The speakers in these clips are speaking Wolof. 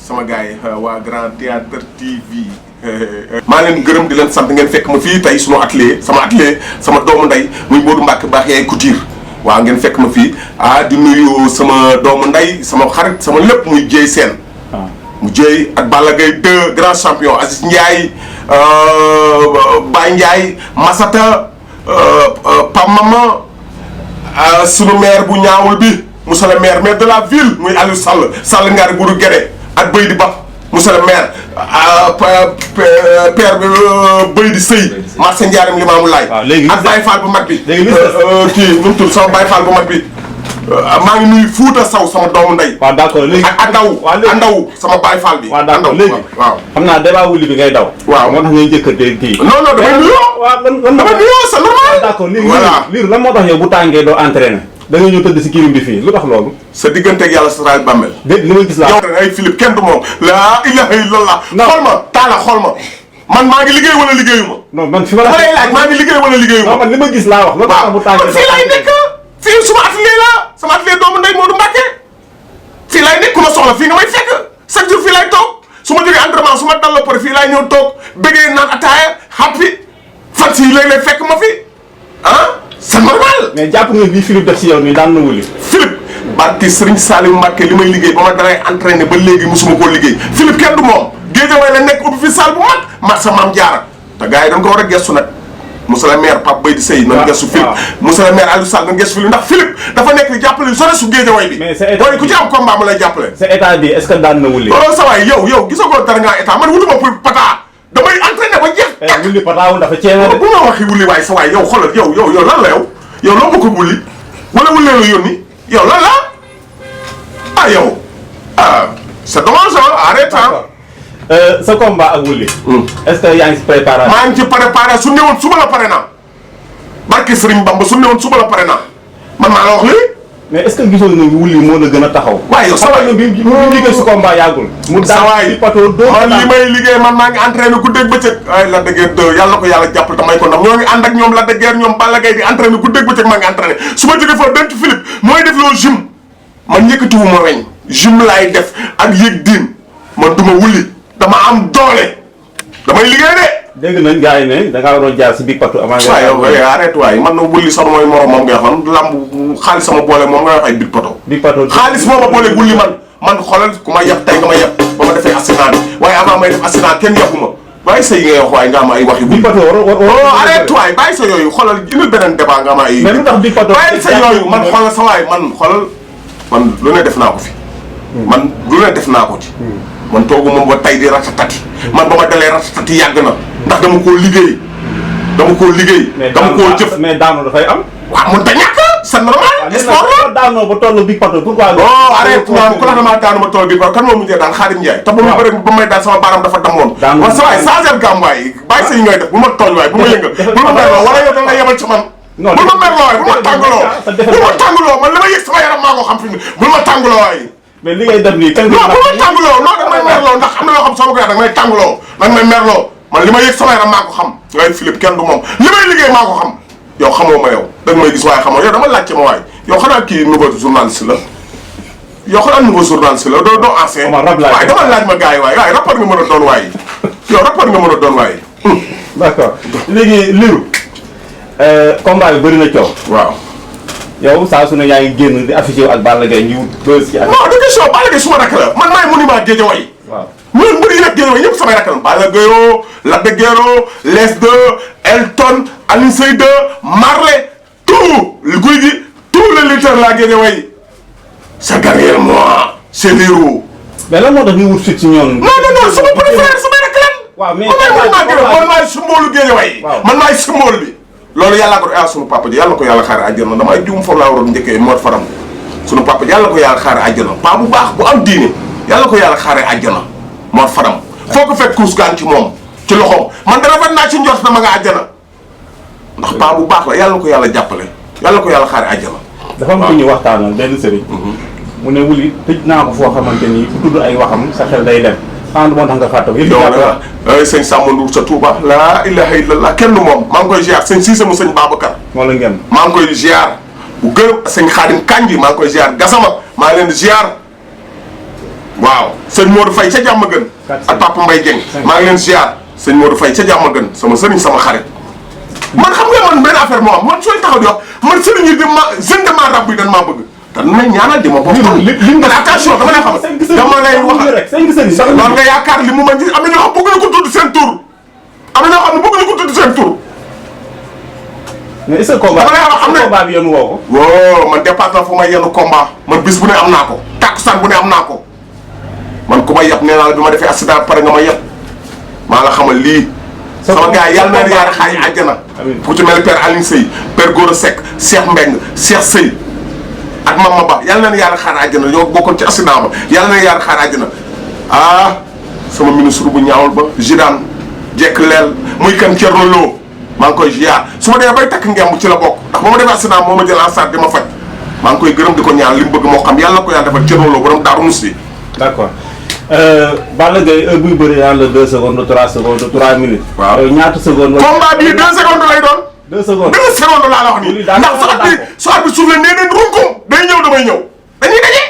sama gars yi waa Grand Théâtre TV maa leen gërëm di leen sant ngeen fekk ma fii tey sunu atelier sama doomu ndey muy Modou Mbacke baax yaay couture waaw ngeen fekk ma fii di nuyu sama doomu ndey sama xarit sama lépp muy Dieye Sène mu Dieye ak Balla Gaye 2 grand champion Aziz Ndiaye Baye Ndiaye Massata Pam Mama sunu maire bu ñaawul bi monsieur le maire de la ville muy Aliou Sall ngaari guru Guédé ak Béy di Ba monsieur le maire père bi Béy di Sëy marché Ndiarème Limamou Laye ak Baye Fall bu mag bi kii nu mu tudd sama Baye Fall bu mag bi maa ngi nuyu Fouta Sow sama doomu ndey. waaw d'accord léegi ak Andaw sama Baye Fall bi. waaw d'accord léegi waaw xam naa débat wuli bi ngay daw. waaw moo tax ngay njëkkante kii. non damay nuyoo. waaw damay nuyoo c'est normal. d'accord liir lan moo tax yow bu tàngee doo entraîné da nga ñëw tëdd si kirim bi fii lu tax loolu. sa digganteeg yàlla sa rajo Bambel. li ma gis laa. yow ay Philippe kenn du moom laa ilaha illallah. xool ma Talla xool ma man maa ngi liggéey wala liggéeyu ma. non man fi ma la laaj maa ngi liggéey wala liggéeyu ma. non man li ma gis laa wax. lu tax bu tàngee fii laay nekk fii suma atelier la sama atelier doomu ndey Modou Mbacke fii laay nekk ku ma soxla fii nga may fekk chaque jour fii laay toog su ma jógee entraînement su ma dalloo pare fii laay ñëw toog bëggee naan ataaya happy fan si léeg-léeg fekk ma fi c'est normal. mais jàpp nga li Philippe def si yow nii daan na wuli. Philippe barki Serigne Salim Mbacke li may liggéey ba ma daree entraîné ba léegi musuma koo liggéey Philippe kenn du moom Guédiawaye la nekk ubbi fi salle bu mag marché Mame Diarra te gars yi dañ ko war a gestu nag monsieur le maire Pape Béy di Sëy nañ gestu Philippe monsieur le maire Aliou Sall nañ gestu Philippe ndax Philippe dafa nekk jàppale jeunesse su Guédiawaye bi. mais c'est état ku ci am combat mu lay jàppale. c'est état bi est-ce que daan na wuli. loolu sa waay yow gisagoo dara ngaa état man wutuma pour pata damay entraîné ba jeex. wuli pataawul dafa ceena de. bu ma waxi wuli waay sa waay yow xoolal yow lan la yow loo bëgg ko wuli wala wuli la yónni yow lan la yow c'est dommage arrête sa combat ak wuli. est-ce que yaa ngi si préparation. maa ngi ci préparé su newoon suba la pare naa barke Serigne Bamba su newoon suba la pare naa man maa la wax lii. mais est-ce que gisoon nga wuli moo la gën a taxaw. waaye yow sa waay bi liggéey si combat yàggul. mu daan ci pato doo man li may liggéey man maa ngi entraîné guddeeg bëccëg. ay Lac de Guiers 2 yàlla ko yàlla jàppale tamay ko ndam ñoo ngi ànd ak ñoom Lac de Guiers ñoom Balla Gaye di entraîné guddeeg bëccëg maa ngi entraîné su ma jógee foofu dem ci Philippe mooy def loo gym man yëkkatiwu ma weñ gym laay def ak yëg diin man du ma wuli dama am doole damay liggéey de. dégg nañ gars yi ne da ngaa waroon jaar si biir patu avant. waaw yow arrête waay man na wulli sax mooy morom moom nga xam lamb xaalis sama boole moom nga wax ay biir poto. biir poto xaalis moo ma boole wulli man xoolal ku ma yab tey nga ma yab ba ma defee accident bi waaye avant may def accident kenn yabu ma bàyyi sa yi ngay wax waaye nga am ay waxi. biir poto arrête waay bàyyi sa yooyu xoolal indil beneen débat nga am ay. mais lu tax biir poto bàyyi sa yooyu man xoolal sa waay man xoolal man lu ne def naa ko fi. man lu ne def naa ko ci. man toogu moom ba tay di ratatati man ba ma dalee ratatati yàgg na ndax dama koo liggéey dama koo jëf mais daanu dafay am. waaw mun ta ñàkk c'est normal. sport la daanoo ba toll big pato pourquoi. arrête man ku la damaa daanu ma toll big pato kan moo mujjee daan Xaadim Njaay te ba ma bëri ba may daan sama baaraam dafa damoon. man sa waay changer gam waay bàyyi sa yi ngay def bu ma tooñ waay bu ma yëngal bu ma merloo wala yow da nga yebal ci man bu ma merloo waay bu ma tàngaloo man li ma yëg sama yaram maa ko xam fi mu bu ma tàngaloo waay mais li ngay def nii kan non bu ma tàngaloo non da may merloo ndax am na yoo xam sama ko yaa da may tàngaloo da may merloo man li ma yëg sama yaram maa ko xam ngay Philippe kenn du moom li may liggéey maa ko xam yow xamoo ma yow da nga may gis waaye xamoo yow dama laajte ma waay yow xanaa kii nouveau journaliste la yow xanaa nouveau journaliste la doo ancien waaye dama laaj ma gars yi waaye rapport nga mën a doon waaye yow rapport nga mën a doon waaye d'accord léegi liru combat bi bëri na coow waaw yow saa su ne yaa ngi génn di affiché wu ak Balla Gaye ñu bës ci. non du question Balla Gaye suma rakk la man maay monument Guédiawaye. waaw ñun mbir yi nag Guédiawaye ñëpp samay rakk la. Balla Gaye Lac de Guiers Les 2 Elton Alioune Seye 2 Marley tout guy gi tout le lutteurs la Guédiawaye c'est derrière moi c'est Lirou. mais lan moo tax ñu wut fit ci ñoom. non sama petit frère samay rakk lan. waaw mais man maay symbole Guédiawaye. man maay symbole bi. loolu yàlla ko sunu papa ji yàlla ko yàlla xaare àjjana damay juum foofu laa waroon njëkkee Mor Faram sunu papa ji yàlla ko yàlla xaare àjjana paa bu baax bu am diine yàlla ko yàlla xaare àjjana Mor Faram foo ko fekk kuus gaan ci moom ci loxoom man de rafet naa ci njort na ma nga àjjana ndax paa bu baax la yàlla ko yàlla jàppale yàlla ko yàlla xaare àjjana. dafa am ku ñu waxtaanal benn sëriñ. mu ne wuli tëj naa ko foo xamante ni fu tudd ay waxam sa xel day dem. moo tax nga fàtte yëpp yow sëñ Samba Ndour sa Touba laa ilaha illallah kenn moom maa ngi koy ziar sëñ Cissé mu sëñ Babacar moo la ngeen maa ngi koy ziar bu gërëm sëñ Xaadim Kanji maa ngi koy ziar Gasama maa ngi leen di ziar waaw sëñ Modou Faye ca jàmm gën. ak Papa Mbaye Dieng. maa ngi leen ziar sëñ Modou Faye ca jàmm gën sama sëriñ sama xarit. man xam nga man benn affaire moo am man sooy taxaw di wax man sëriñ yi ma jeune de ma rab bi dañ maa bëgg. te nañ ñaanal di ma bokk. attention dama lay xam dama lay wax loolu nga yaakaar li mu mën am na ñoo xam bëgg na ko tudd seen tur am na ñoo xam ne bëgg na ko tudd seen tur. mais est-ce que combat bi yéen woo ko. woo man dépasse na fu ma yenn combat man bis bu ne am naa ko takkusaan bu ne am naa ko man ku ma yab nee naa la bi ma defee accident pare nga ma yab maa la xamal lii. sama gars yàlla na leen yaara xaay àjjana. ku ci mel père Aline Seye père Gora Seck Cheikh Mbeng Cheikh Seye ak Mama Ba yàlla na leen yaara xaar àjjana ñoo bokkoon ci accident ba yàlla na leen yaara xaar àjjana ah sama ministre bu ñaawul ba Zidane jekk leel muy kan Thierno Lo maa ngi koy ziar su ma demee bay takk ngemb ci la bokk ndax ba ma defee accident moo ma jël en charge di ma faj maa ngi koy gërëm di ko ñaan li mu bëgg moo xam yàlla na ko yàlla defal Thierno Lo borom Daaru Musti. d'accord Balla Gaye heure buy bëri yàlla 2 secondes 3 secondes 3 minutes. waaw ñaata secondes. combat bii 2 secondes lay doon. 2 secondes 2 secondes laa la wax nii. ndax su at bi suuf la nee nañ runkum day ñëw damay ñëw dañuy daje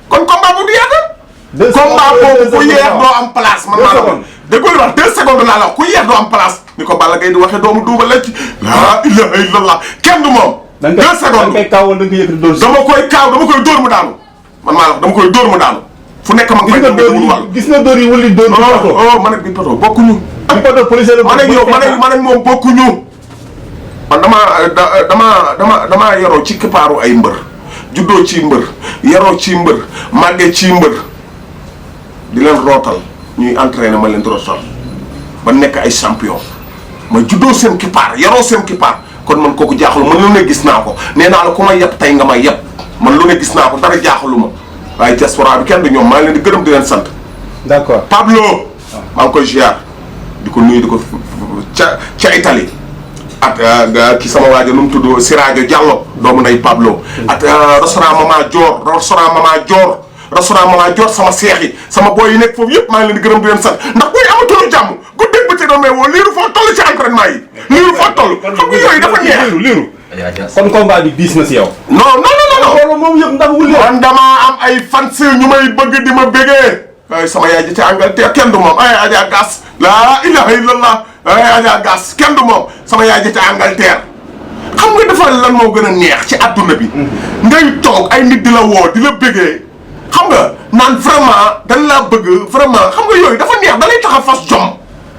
kon combat bu du yàgg. combat boobu ku yeex doo am place. man maa la ko déggoo li wax 2 secondes laa la wax ku yeex doo am place. ni ko Balla Gaye di waxee doomu duuba la ci. laa ilaha illallah kenn du moom. 2 secondes da nga koy kaaw wala da nga koy yëkkati dóor. dama koy kaaw dama koy dóor mu daanu man maa la wax dama koy dóor mu daanu. fu nekk ma fay gis nga dóor yi wala dóor. man ak bi poto bokkuñu. bi poto policier la man ak yow man ak moom bokkuñu. man damaa yaroo ci kippaaru ay mbër juddoo ci mbër yaroo ci mbër màggee ci mbër di leen rootal ñuy entraîné ma leen di rootal ba nekk ay champion ma juddoo seen kippaar yaroo seen kippaar kon man kooku jaaxlu man lu ne gis naa ko nee naa la ku ma yeb tey nga ma yeb man lu ne gis naa ko dara jaaxlu ma waaye diaspora bi kenn du ñoom maa ngi leen di gërëm di leen sant. d'accord Pablo. maa ngi koy ziar di ko nuyu di ko ca Italie. ak ki sama waajo nu mu tudd Sirajo Diallo doomu nday Pablo. ak restaurant Mama Dior restaurant Mama Dior sama seex yi sama boy yi nekk foofu yëpp maa ngi leen di gërëm di leen sant ndax booy amatuñu jàmm guddeeg bëccëg doon may woo liiru foo toll ci entraînement yi. liiru foo toll xam nga yooyu dafa neex liiru. kon combat bi diis na si yow. non. loolu moom yëpp ndax wuli. man damaa am ay fans ñu may bëgg di ma bëggee. ay sama yaay ji ca Angleterre kenn du moom ay Adja Gass laa ilaha illallah ay Adja Gass kenn du moom sama yaay ji ca Angleterre. xam nga dafa lan moo gën a neex ci adduna bi. ngay toog ay nit di la woo di la bëggee. xam nga naan vraiment dañ laa bëgg vraiment xam nga yooyu dafa neex da lay tax a fas jom.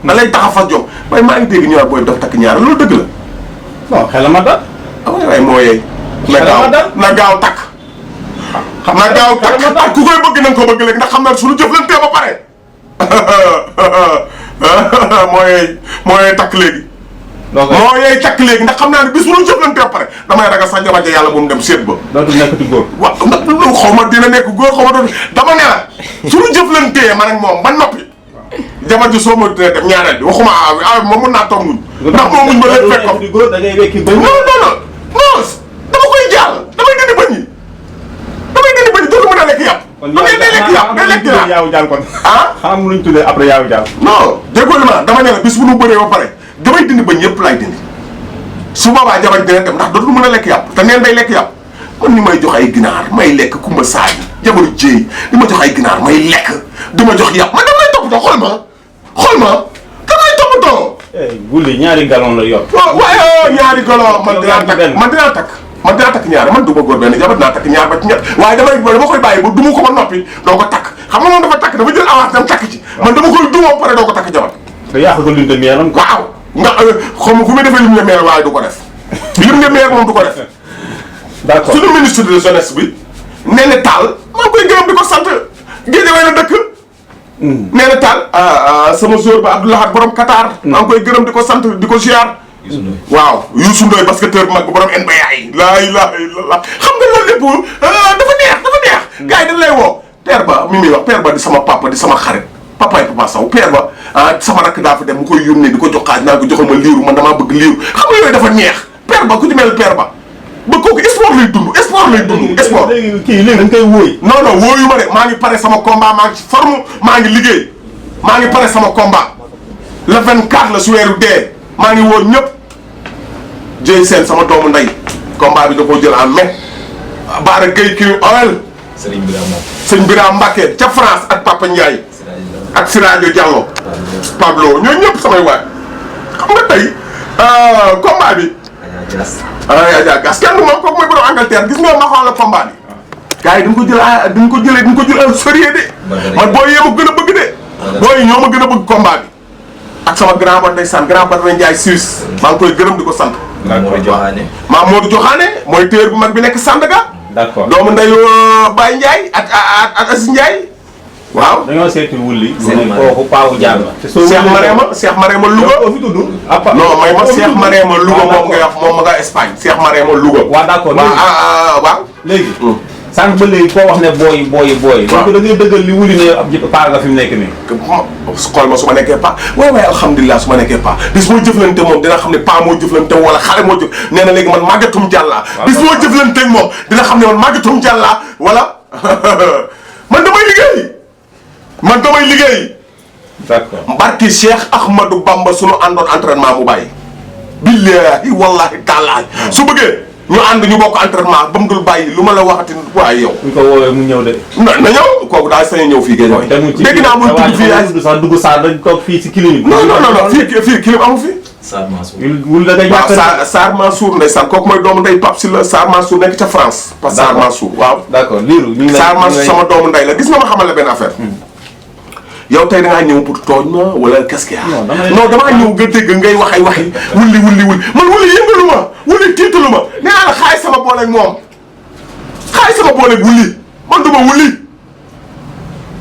da lay tax a fas jom waaye maa ngi dégg ñu booy daf takk ñaar loolu dëgg la. non xel ma dal. waaye moo yeey. na gaaw takk. na gaaw takk ku koy bëgg na nga ko bëgg léegi ndax xam naa suñu jëflantee ba pare. moo yeey takk léegi. moo yeey takk léegi ndax xam naa ne bis suñu jëflantee ba pare damay ragal sax jabar ja yàlla bu mu dem seet ba. dootul nekkati góor. waaw ndax xaw ma dina nekk góor xaw ma doon dama ne la suñu jëflantee man ak moom ba noppi. jabar ji soo ma dina dem ñaareel bi waxuma moom mun naa toog muñ. ndax moom muñ ba lépp fekk ko. da ngay wekki ba non dama koy jàll damay dindi bañ yi dootu mën a lekk yàpp. kon day lekk yaawu jàll kon. ah xam nga lu ñu tuddee après yaawu jàll. non déggoo li ma dama ne la bis bu nu bëree ba pare damay dindi bañ yëpp laay dindi su boobaa jabar dina dem ndax dootu mën a lekk yàpp te neen day lekk yàpp man ni may jox ay ginaar may lekk kumba saay jabaru jéey di ma jox ay ginaar may lekk di ma jox yàpp man damay toppatoo xool ma damay toppatoo. Wouly ñaari galon la yor. waaye ñaari galon man dinaa takk ñaar man du ma góor benn jabar dinaa takk ñaar ba ci ñett waaye dama koy bàyyi ba duma ko ba noppi doo ko takk xam nga moom dafa takk dafa jël avance dem takk ci man dama koy duma ba pare doo ko takk jabar. nga yàq ko lim de meeram. waaw nga xam fu muy defee lim de meer waaye du ko def lim de meer moom du ko def. d'accord suñu ministre de jeunesse bi nee na Tall maa ngi koy gërëm di ko sant Guédiawaye la dëkk. nee na Tall sama joueur ba Abdoulaye borom Qatar. maa ngi koy gërëm di ko sant di ko ziar. waaw Youssou Ndoye basketteur bu mag bu borom NBA yi. laa ilaha illallah xam nga loolu lépp dafa neex. gars yi dañ lay woo. père ba mi muy wax père ba di sama papa di sama xarit papa Sow père ba sama rakk daa fa dem mu koy yónnee di ko jox xaaj naa ko joxal ma liiru man damaa bëgg liiru xam nga yooyu dafa neex père ba ku ci mel père ba kooku sport lay dund sport. léegi kii léegi dañ koy wóoy. non wóoyu ma de maa ngi pare sama combat maa ngi ci forme maa ngi liggéey maa ngi pare sama combat le 24 la su weeru dee maa ngi woo ñëpp jëy seen sama doomu ndey combat bi da koo jël en mai Baara Gueye kii oil Serigne bi daal moom. sëñ Bira Mbacke ca France ak Papa Ndiaye ak Siradio Diallo Pablo ñooñu ñëpp samay waay xam nga tey combat bi Adja Gas kenn moom kooku mooy borom Angleterre gis nga ma xool la combat bi gars yi dañ ko jël au sérieux de man booy yee ma gën a bëgg de booy ñoo ma gën a bëgg combat bi ak sama grand ba ndeysaan grand Badara Ndiaye Suisse maa ngi koy gërëm di ko sant maa Modou Joxaane mooy téer bu mag bi nekk Sandaga d'accord doomu ndeyu Baye Ndiaye ak Aziz Ndiaye waaw dañoo seeti wulli kooku Paawu Diallo Cheikh Marema Louga fi tudd non may ma Cheikh Marema Louga moom ngay wax moom ma nga Espagne Cheikh Marema Louga waaw d'accord waaw léegi sànq ba léegi koo wax ne booy donc da ngay dëggal li wuli ne ab paa nga fi mu nekk nii xool ma su ma nekkee paa waaye alhamdulilah su ma nekkee paa bis moo jëflante moom dina xam ne paa moo jëflante wala xale moo jëf nee na léegi man màggatum jàllaa bis moo jëflante moom dina xam ne man màggatum jàllaa wala man damay liggéey d'accord barki Cheikh Ahmadou Bamba sunu àndoon entraînement mu bàyyi billahi wallahi taala su bëggee ñu ànd ñu bokk entraînement ba mu dul bàyyi lu ma la waxati waaye yow. ñu ko woowee mu ñëw de. na ñëw kooku daal sañ ñëw fii géej. dégg naa muy tudd fii ay sax dugg saa dañ toog fii si clinique. non fii clinique amu fi. Sarr Mansour. wul da ngay ñàkk waaw Sarr Mansour ndeysaan kooku mooy doomu ndey Pape Sylla Sarr Mansour nekk ca France. d'accord Sarr Mansour waaw. d'accord liiru ñu ngi lay Sarr Mansour sama doomu ndey la gis nga ma xamal la benn affaire. yow tey da ngaa ñëw pour tooñ ma wala qu'est-ce qu'il y a. non damaa ñëw nga dégg ngay wax ay waxi wulli man wulli yëngalu ma wulli tiitalu ma nee naa la xaay sama booleeg moom xaay sama booleeg wulli man du ma wulli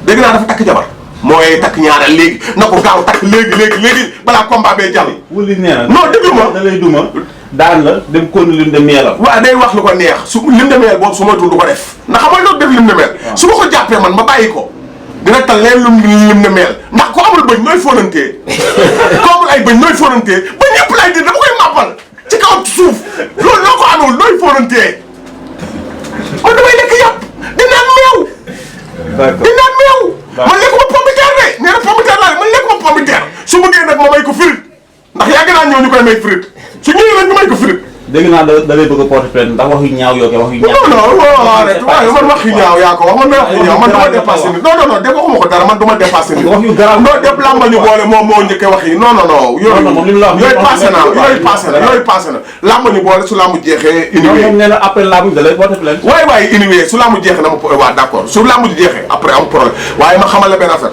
dégg naa dafa takk jabar mooy takk ñaareel léegi na ko gaaw takk léegi balaa combat bee jàll. wulli nee na non déglu ma da lay duma daan la dem kon lim de meelam. waaw day wax lu ko neex su lim de meel boobu su ma dul du ko def ndax xam nga loolu def lim de meel. su ma ko jàppee man ma bàyyi ko. dina tal leen lim ne meel ndax ko amul bëñ nooy fóonantee ko amul ay bëñ nooy fóonantee ba ñëpp lay di dama koy màppal ci kaw ci suuf loolu loo ko amul nooy fóonantee man damay lekk yàpp di naan meew di naan meew man lekkuma pomme de terre de nee na pomme de terre laa man lekkuma pomme de terre su bëggee nag ma may ko frite ndax yàgg naa ñëw ñu koy may frite su ñëwee nag ñu may ko frite dégg naa da lay bëgg a porter plainte ndax wax yu ñaaw yoo koy wax yu ñaaw. non man wax yu ñaaw yaa ko wax man wax yu ñaaw man du ma dépassé nit non de waxuma ko dara man du ma dépassé nit. wax yu garaaw non dépp làmba ñu boole moom moo njëkkee wax yi non yooyu passé na làmba ñu boole su làmb jeexee inhibe moom nee na après làmb da lay porter plainte. waaye inhibe su làmb jeexee na ma waaw d'accord su làmb jeexee après am problème waaye ma xamal la benn affaire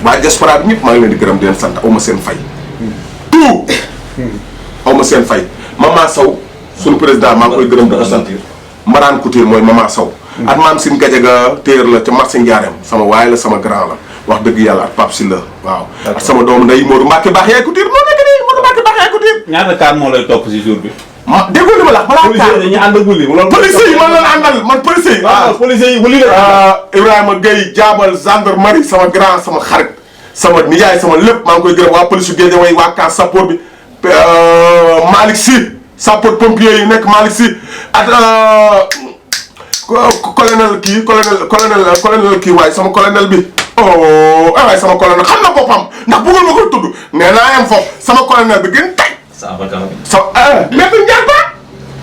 waa diaspora bi ñëpp maa ngi leen di gërëm di leen sant aw ma seen fay tout aw ma seen fay Mama Sow suñu président maa ngi koy gërëm di ko sant Mbaraan Couture mooy Mama Sow ak maam Sine Gadiaga téer la ca marché Ndiarème sama waay la sama grand la wax dëgg yàlla ak Pape Sylla waaw ak sama doomu ndey Modou Mbacke baax yaay Couture moo nekk nii Modou Mbacke baax yaay Couture ñaata kaar moo lay topp si jour bi ma déggoo li ma la balaa kaar dañuy ànd ak wuli policiers yi man la àndal man policiers yi waaw policiers yi wuli la Ibrahima Gueye jaabal gendarmerie sama grand sama xarit sama nijaay sama lépp maa ngi koy gërëm waa police su Guédiawaye waa camp sapeur bi Malick Sy sapeur pompier yi nekk Malick Sy ak colonel kii waaye sama colonel bi waaye sama colonel xam na boppam ndax bëggul ma koy tudd nee naa yem foofu sama colonel bi gën tey maître Ndiaye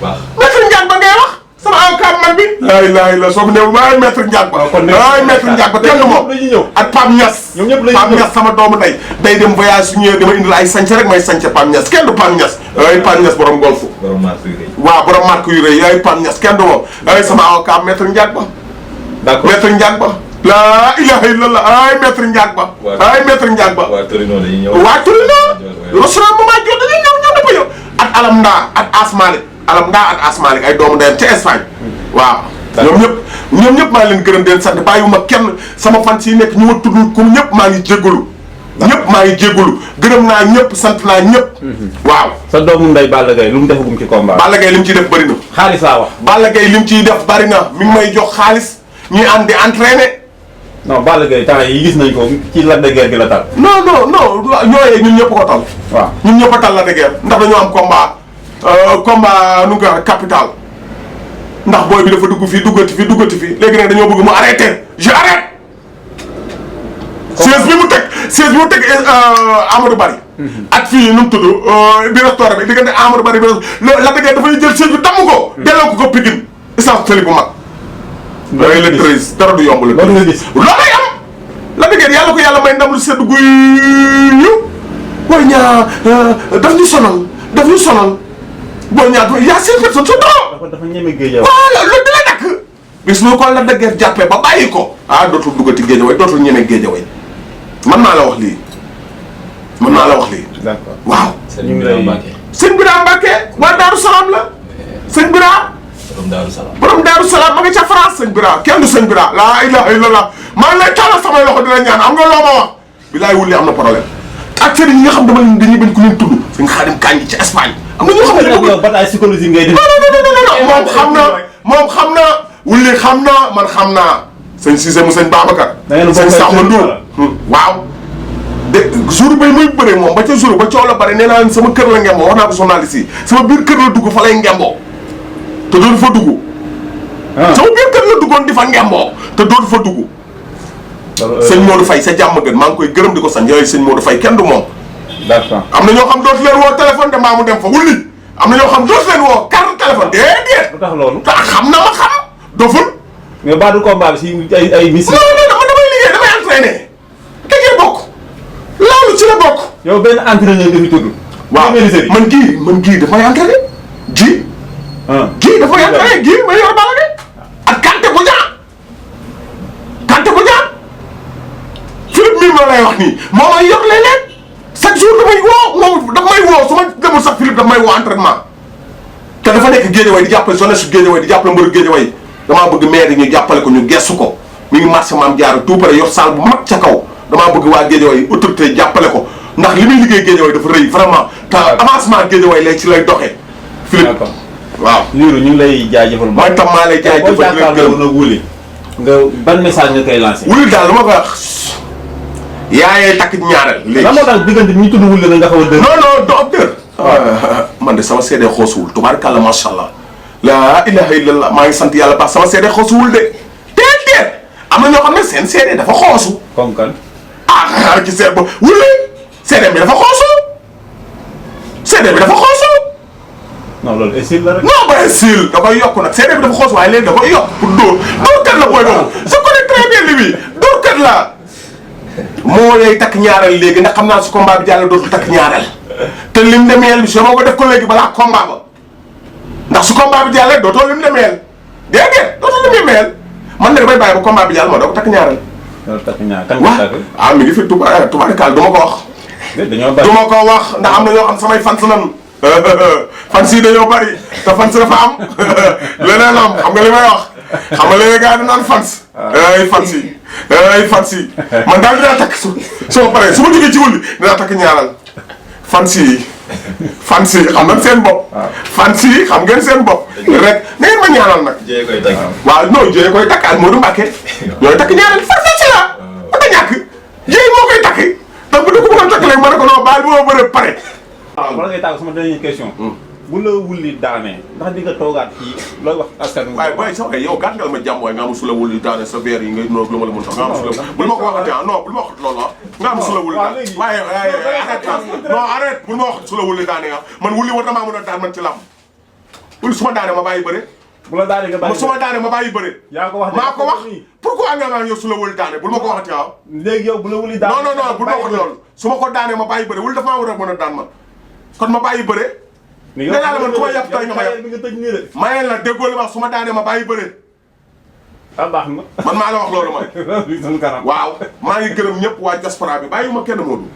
Ba maître Ndiaye Ba ngay wax sama avocat man bi laa ilaaha illa soo ko néew waaye maître Ndiaye Ba waaye maître Ndiaye Ba kenn moom ak Pape Niass Pape Niass sama doomu ndey day dem voyage su ñëwee dama indil ay sañse rek may sañse Pape Niass kenn du Pape Niass ay Pape Niass borom golf waaw borom marque yu rëy ay Pape Niass kenn du moom ay sama avocat maître Ndiaye Ba d'accord maître Ndiaye Ba laa ilaha illallah ay maître Ndiaye Ba ay maître Ndiaye Ba waa Torino restaurant Mama Diop dañuy ñëw dafa ñëw ak Alam Ndaa ak Asmalik Alam Ndaa ak Asmalik ay doomu ndeyam ca Espagne waaw ñoom ñëpp maa leen gërëm di leen sant bàyyiwuma kenn sama fan si nekk ñu ma tudd comme ñëpp maa ngi jéggalu gërëm naa ñëpp sant naa ñëpp waaw sa doomu ndey Balla Gaye lu mu defagum ci combat Balla Gaye li mu ciy def bëri na xaalis laa wax Balla Gaye li mu ciy def bëri na mi ngi may jox xaalis ñuy ànd di entraîner non Balla Gaye temps yi gis nañ ko ci Lac de Guiers gi la tal non ñooyee ñun ñëpp ko tal waaw ñun ñëpp a tal Lac de Guiers ndax dañoo am combat nu nga capital ndax booy bi dafa dugg fii duggati fii léegi nag dañoo bëgg mu arrêter je arrête siège bi mu teg Amadou Bari ak fii nu mu tudd bi restaurant bi diggante Amadou Bari bi Lac de Guiers dafay jël siège bi damm ko delloo ko Pikine essence tëli bu mag loolu le 13 dara du yomb la. loolu nga gis loolay am. la dëgg yàlla ko yàlla may ndam lu sedd guy ñu. booy ñaa daf ñu sonal booy ñaa yaa seen personne sa doo. dafa ñeme géej voilà loolu dina dakk. bis bu ko la dëggeef jàppee ba bàyyi ko. dootul duggati géejaway dootul ñeme géejaway man maa la wax lii. d'accord waaw. ñu ngi lay sëñ Bira Mbacke waa Daaru Salaam la. sëñ Bira. borom Daaru Salaam ma nga ca France sëñ Bira kenn du sëñ Bira laa ilaha illallah maa ngi lay taalal samay loxo dina ñaan am nga loo ma wax. bilaay wulli am na problème. ak sëriñ yi nga xam dama leen dañuy bañ ku leen tudd. sëñ Xaadim Kanji ci Espagne. am na ñoo xam ne yow bataille psychologique ngay def. non moom xam na wulli xam na man xam naa. sëñ Cissé mu sëñ Babacar. sëñ Samba Ndour waaw. de jour bay muy bëree moom ba ca jour ba coow la bare nee naa sama kër la ngemboo wax naa ko journaliste yi sama biir kër la dugg fa lay ngemboo te dootu fa dugg. sama biir kër la duggoon di fa ngemboo te dootu fa dugg. sëñ Modou Faye sa jàmm gën maa ngi koy gërëm di ko sañ yooyu sëñ Modou Faye kenn du moom. d'accord am na ñoo xam dootu leen woo téléphone de maa mu dem fa wulli am na ñoo xam dootu leen woo carte téléphone déedéet. lu tax loolu. xam na ma xam doful. mais ba du combat bi si ay mission. non man damay liggéey damay entraîné da ngeen bokk. loolu ci la bokk. yow benn entraîneur nga fi tudd. waaw man kii dafay entraîné ji. kii dafay entraîné kii may yor bala de. ak Kanté bu ñaan Philippe mii ma lay wax nii moo may yor léeg-léeg chaque jour damay woo moom daf may woo su ma demul sax Philippe daf may woo entraînement. te dafa nekk Guédiawaye di jàppale jeunesse su Guédiawaye di jàppale mbëru Guédiawaye damaa bëgg maire yi ñu jàppale ko ñu gestu ko mi ngi marché Mame Diarra tout près yor salle bu mag ca kaw. damaa bëgg waa Guédiawaye autorité jàppale ko ndax li muy liggéey Guédiawaye dafa rëy vraiment te avancement Guédiawaye lay ci lay doxee. Philippe waaw. Lirou ñu ngi lay jaajëfal. mooy tam maa lay jaajëfal di leen gërëm nag Wouly nga ban message nga koy lancé. Wouly daal lu ma ko wax yaayee takk ñaareel. léegi lan moo tax diggante ñi tudd Wouly na nga xaw a dër. non docteur. man de sama seede xoosuwul tubaarkàlla macha allah. la ilaha illallah maa ngi sant yàlla baax sama seede xoosuwul de déedéet am na ñoo xam ne seen seede dafa xoosu. comme kan. ci seet ba Wouly seede bi dafa xoosu non loolu estime la rek. non ba estime da koy yokk nag seede bi dafa xoos waaye léegi da koy yokk pour dóorkat la booy boobu je connais très bien lui dóorkat la moo lay takk ñaareel léegi ndax xam naa su combat bi jàll dootul takk ñaareel te lim de meel bi si moo ko def ko léegi balaa combat ba ndax su combat bi jàllee dootoo lim de meel déedéet dootoo lim de meel man nag damay bàyyi ba combat bi jàll ma doo ko takk ñaareel. loolu takk ñaar kan nga takk. mi ngi fi tubaarkaal du ma ko wax. dañoo bari du ma ko wax ndax am na ñoo xam samay fans nan fans yi dañoo bari te fans dafa am leneen am xam nga li may wax xam nga léegi gars yi naan fans. ay fans yi man daal dinaa takk su ma paree su ma jógee ci Wouly dinaa takk ñaaral fans yi xam ngeen seen bopp. fans yi xam ngeen seen bopp. rek na ngeen ma ñaanal nag. Dieye koy takk. waaw non Dieye koy takk ak Modou Mbacké ñooy takk ñaaral fans la ba nga ñàkk Dieye moo koy takk ndax bu dee ko bëggoon takk léegi ma ne ko non baal bi ma bëre pare. waaw bala ngay tàgg sama dernière question. bu la Wouly daanee ndax di nga toogaat fii looy wax askan wi. waaye booy sax yow gàtt nga ma jàmm waaye nga am su la Wouly daane sa verre yi ngay noog lu ma la mën sax nga am su la bul ma ko waxati ah non bul ma wax loolu ah nga am su la Wouly daane waaye arrête non arrête bul ma wax su la Wouly daane ah man Wouly war na maa mën a daan man ci lamb Wouly su ma daane ma bàyyi bëre bu la daanee nga bàyyi su ma daane ma bàyyi bëre yaa ko wax maa ko wax pourquoi nga naan yow su la Wouly daane bul ma ko waxati ah léegi yow bu la Wouly daane non bul ma wax loolu su ma ko daane ma bàyyi bëre Wouly dafa maa war a mën a daan man kon ma bàyyi bëre nee naa la man ku ma yàpp tey nga ma yàpp mayel la déggoo li wax su ma daanee ma bàyyi bëre baax na man maa la wax loolu man waaw maa ngi gërëm ñëpp waa diaspora bi bàyyiwuma kenn Modou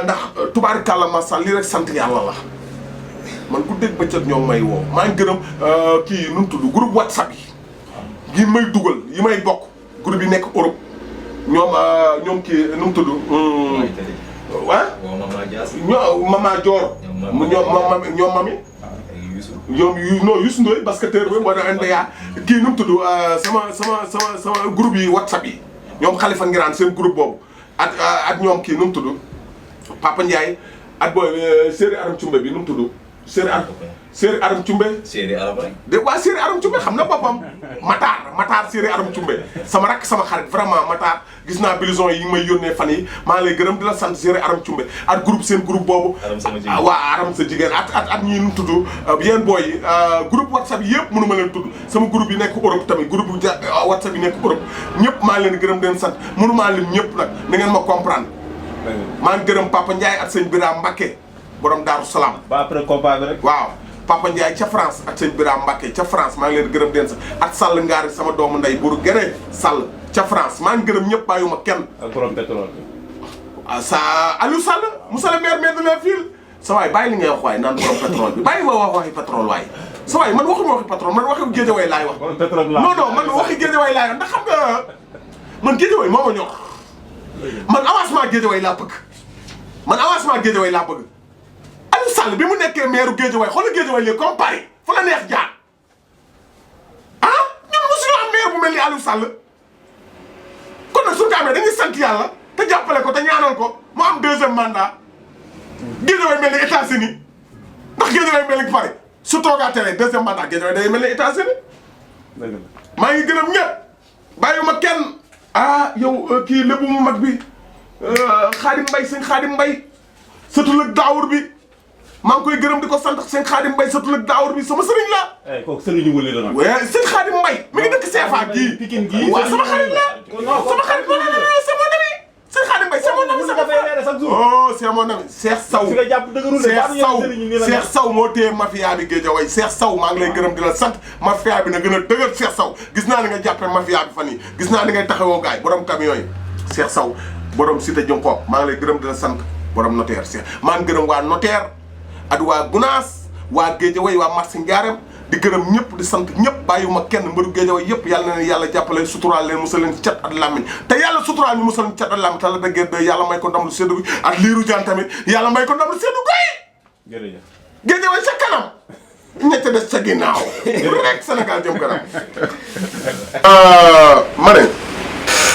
ndax tubaarikàlla ma sal li rek sant yàlla la man ku dégg bëccëg ñoom may woo maa ngi gërëm kii nu mu tudd groupe WhatsApp yi may dugal yi may bokk groupe yi nekk Europe ñoom kii nu mu tudd Mama Dior ñoom mami Youssou Ndoye basketteur bi moo da NDA kii nu mu tudd sama groupe yi WhatsApp yi ñoom Khalifa Ngiraan seen groupe boobu ak ñoom kii nu mu tudd Papa Ndiaye ak booy série Aram Cumbe bi nu mu tudd séeri aram cumbe séeri arab rek. de waa séeri aram cumbe xam na boppam Matar séeri aram cumbe sama rakk sama xarit vraiment Matar gis naa bilison yi may yónnee fan yi maa lay gërëm di la sant séeri aram cumbe ak groupe seen groupe boobu waa aram sa jigéen at ñi nu tudd yéen booy yi groupe WhatsApp yi yëpp mënu ma leen tudd sama groupe yi nekk Europe tamit groupe WhatsApp yi nekk Europe ñëpp maa leen gërëm di leen sant mënu maa leen ñëpp nag na ngeen ma comprendre maa ngi gërëm Papa Ndiaye ak sëñ Bira Mbacké borom Daaru Salaam ba après combat bi rek waaw Papa Ndiaye ca France ak sëñ Bira Mbacké ca France maa ngi leen gërëm den sa ak Sall Ngaari sama doomu ndey buru gene Sall ca France maa ngi gërëm ñëpp bàyyuma kenn ak borom pétrole bi sa Aliou Sall monsieur le maire de la ville sa waay bàyyi li ngay wax waay naan borom pétrole bi bàyyi ma wax waxi pétrole waay sa waay man waxuma waxi pétrole man waxi Géejawaay laay wax borom pétrole la non man waxi Géejawaay laay wax ndax xam nga man Géejawaay moo ma ñor man avancement Géejawaay laa bëgg man avancement Géejawaay laa bëgg Aliou Sall bi mu nekkee maire Géejawaay xoolal Géejawaay léegi comme Paris fu la neex jaar ah ñun mosuñu am maire bu mel ni Aliou Sall kon nag suñu ko amee dañuy sant yàlla te jàppale ko te ñaanal ko mu am deuxième mandat Géejawaay mel ni États-Unis ndax Géejawaay mel ni Paris su toogaatee deuxième mandat Géejawaay day mel ni États-Unis maa ngi gërëm ñëpp bàyyiwuma kenn ah yow kii lébu mu mag bi Xaadim Mbay sëñ Xaadim Mbay sëtul ak daawur bi maa ngi koy gërëm di ko sant sëñ Xaadim Mbay sëtul ak daawur bi sama sëriñ la. kooku sëriñu wële la nag. waaw sëñ Xaadim Mbay mi ngi dëkk CFA gii. Pikine gii waaw sama xarit la. sama xarit la c'est mon ami. sëñ Xaadim Mbay c'est mon ami sama frère. oh c'est mon ami Cheikh Saw. Cheikh Saw moo téye mafia bi Géejawaay Cheikh Saw maa ngi lay gërëm di la sant mafia bi na gën a dëgër Cheikh Saw gis naa ni nga jàppee mafia bi fan yi gis naa ni ngay taxawoo gaay borom camion yi Cheikh Saw borom cité Jompo maa ngi lay gërëm di la sant borom notaire Cheikh maa ngi gërëm waa notaire ak waa Gunaas waa Géejawaay waa marché Ndiarème di gërëm ñëpp di sant ñëpp bàyyiwuma kenn mbëru Géejawaay yëpp yàlla na leen yàlla jàppale suturaal leen musal leen ci cat ak làmmiñ te yàlla suturaal ñu musal leen ci cat ak làmmiñ te la dëggee de yàlla may ko ndam lu seddu gi ak liiru jaan tamit yàlla may ko ndam lu seddu goy jërëjëf Géejawaay sa kanam ñette des sa ginnaaw rek Sénégal jëm kanam ma ne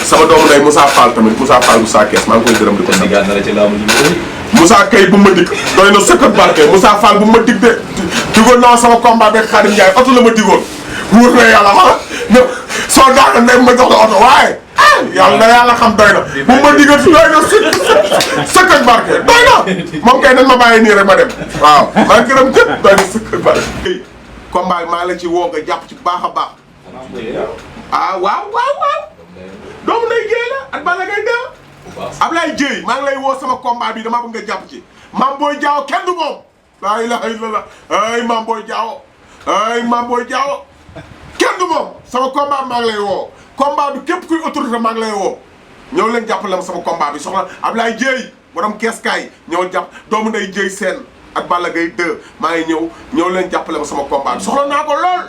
sama doomu ndey Moussa Fall tamit Moussa Fall bu saa kees maa ngi koy gërëm di ko sant Moussa kay bu ma dig doy na sëkkat barke Moussa Fall bu ma dig de digoon naa sama combat beeg Khadim Ndiaye oto la ma digoon wóor na yàlla wax soo daana ndey ma jox la oto waaye yàlla na yàlla xam doy na bu ma digal fi doy na sëkkat barke doy na moom kay dañ ma bàyyi nii rek ma dem waaw maa ngi gërëm ñëpp doy na sëkkat barke combat bi maa la ci woo nga jàpp ci baax a baax ah waaw doomu nday Jéy la ak Balla Gaye 2 Ablaye Jéy maa ngi lay woo sama combat bi dama bëgg nga jàpp ci Mame Boye Diao kenn du moom laa ilaha illallah ay Mame Boye Diao kenn du moom sama combat bi maa ngi lay woo combat bi képp kuy autorité maa ngi lay woo ñëw leen jàppale ma sama combat bi soxla Ablaye Jéy borom keeskaay ñëw jàpp doomu nday Jéy Sène ak Balla Gaye 2 maa ngi ñëw leen jàppale ma sama combat bi soxla naa ko lool